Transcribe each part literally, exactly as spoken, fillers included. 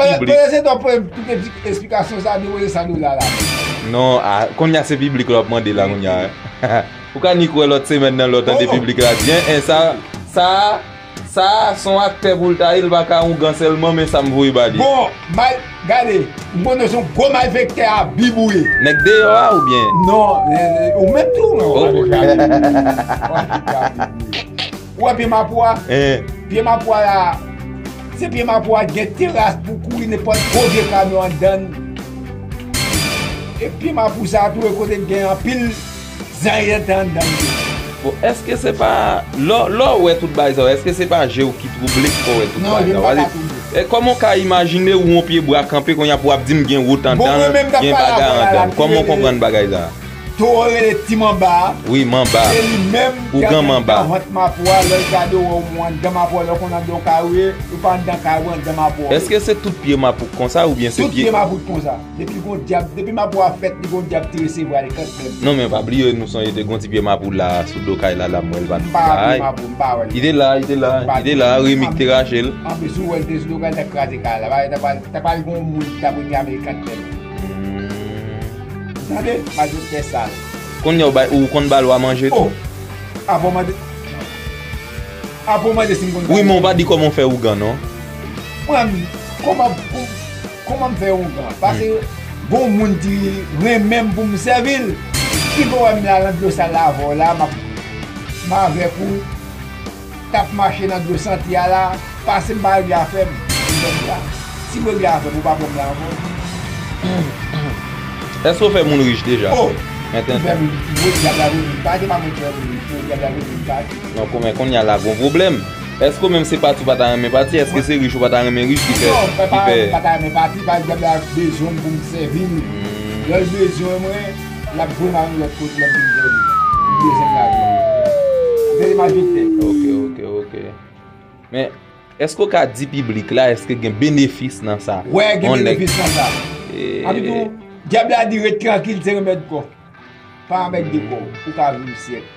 Piblik. Pandan se tan pou tout esplikasyon sa, depoze san dola la. Non, a, kounye a se piblik la w ap mande la kounye a. Ou ka ni kwè lòt semèn nan lè w tande piblik la di, en, en, sa, sa, sa, se yon aktè pou l ta ye, l pa ka oungan sèlman, men sa m voye ba li. Bon, mal, gade, m konnen se yon gwo malfektè a Bib ou ye. Nèg deyò a oubyen? Non, eh, eh, ou menm tou, non, w ap deja Bib ou ye. W ap deja Bib ou ye. Ou wè pye mapou a? Pye mapou a la, se pye mapou a gen teras pou kouri nenpòt gwo vye kamyon anndan l. E pye mapou sa a tou e kote k gen anpil zanye anndan l tou. Bon, èske se pa, lè, lè w wè tout bagay sa yo, èske se pa je w ki twouble k fè w wè tout bagay sa yo? Non, je m pa ka twouble. E kòman w ka imajine w yon pye bwa kanpe kounye a pou w ap di m gen wout anndan l, gen bagay anndan l? Kòman w konprann bagay sa a? Towo rele ti manba a. Wi, manba. Se li menm ki anndan vant mapou a, lè l gade w, ou anndan mapou a, lè w konn anndan yon kay ou ye, ou pa anndan kay ou, anndan mapou a. Èske se tout pye mapou k konsa oubyen se pye? Tout pye mapou k konsa. Depi gon dyab, depi mapou a fèt, li gon dyab ki resevwa li kanmenm. Non, men pa bliye, nou sonje te gon ti pye mapou la, sou do kay la, la m wè l pa t bay. M pa pye mapou, m pa wè l. Li te la, li te la, li te la, Remi ki te rache l. Anplis, ou wè l te sou do kay, l t ap kraze kay la. Bagay, ta pral, ta pral gon moun ki t ap rete Amerik kanmenm. Hmm. Tande, malfektè sal. Kounye a ou bay, ou konn ba lwa manje tou? Oh! Avan w mande, avan w mande si m konn ba lwa manje. Wi, men w pa di kòman w fè ougan, non. Mwen, kòman, kòman m fè ougan? Paske gon moun ki renmen m pou m sèvi l. Ki fè w wè m la nan dlo sal la avè w la, m ap, m avèk ou. T ap mache nan dlo santi a la, pase m pa regle afè m. M fè m la. Si m regle afè m, ou pa pran m la ankò. Èske w fè moun rich deja? Oh! M fè moun rich, wi, dyab la vle vin pati, pa moun fè moun rich, non, dyab la vle vin pati. Non, kòman kounye a la gon pwoblèm. Èske w menm se pati w pa ta renmen pati? Èske se rich ou pa ta renmen rich ki fè, ki fè? Non, m pa, m pa ta renmen pati, paske dyab la bezwen m pou m sèvi l. Hmm. Lè l bezwen mwen, l ap voye m al yon lòt kote, l ap vin jwenn li. Li bezwen m lajan. Veye malfektè. Ok, ok, ok. Men, èske w ka di piblik la, èske gen benefis nan sa? Wè, gen benefis nan sa. Anpi tou, dyab la di ret trankil, se remèd kò. Pa anmède kò w, ou ka viv syèk.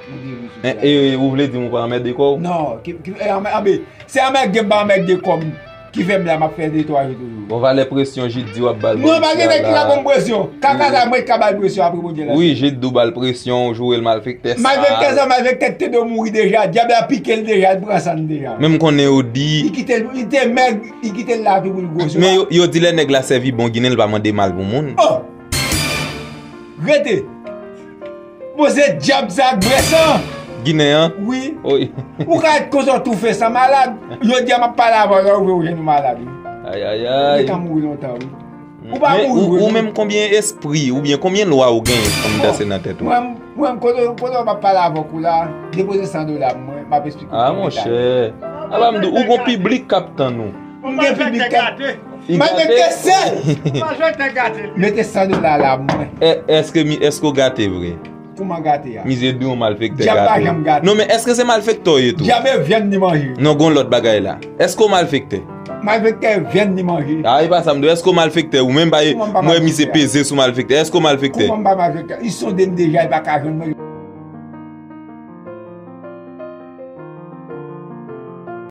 Ou viv sou tè a. E, e, ou vle di m ou pa anmède kò w? Non, ki, ki, e, anmè-, anbe, se anmède m pa anmède kò m ki fè m la, m ap fè netwaje toujou. Bon, valè presyon Jid di w ap ba l. Mwen pa gen nèg ki ka ban m presyon. Kaka sa, mwen ki ka ba l presyon apre Bondye la. Wi, Jid di w ba l presyon, ou joure l malfektè sal. Malfektè sa, malfektè ki te dwe mouri deja. Dyab la pike l deja, l pran san l deja. Men m konnen yo di. Li kite l, li te mèg, li kite l la tou pou l gwo. Men yo, yo di lè nèg la sèvi bon ginen, l pa mande mal pou moun. Oh! Rete! Bon, se dyab sa ak brè san. Ginen an? Wi. Wi. Ou ka ret konsa w toufe san malad. Jodi a m ap pale avè w la, ou vle ou jwenn ou malad, wi. Ay, ay, ay. Ou gentan mouri lontan, wi. Ou pa mouri vre, non. Men ou, ou menm konbyen espri, oubyen konbyen lwa ou genyen anndan nan tèt ou? Mwen, mwen, kote, kote w ap pale avèk ou la, depoze san dola pou mwen, m ap esplike w. Ah, monchè. Ala m di w, ou gon piblik k ap tann ou. M gen piblik k ap Malfektè sèl! Mete san dola la, mwen. E, èske mi, èske w gate vre? Kouman gate a? Mizye di w malfektè gate. Dyab pa janm gate. Non, men èske se malfektè w ye tou? Dyab e vyann li manje. Non, gon lòt bagay la. Èske w malfektè? Malfektè e vyann li manje. A, e pa sa m di w. Èske w malfektè ou menm? Ba, e, m wè misye peze sou malfektè. Èske w malfektè? Kouman m pa malfektè? Li sonde m deja, li pa ka jwenn mwen.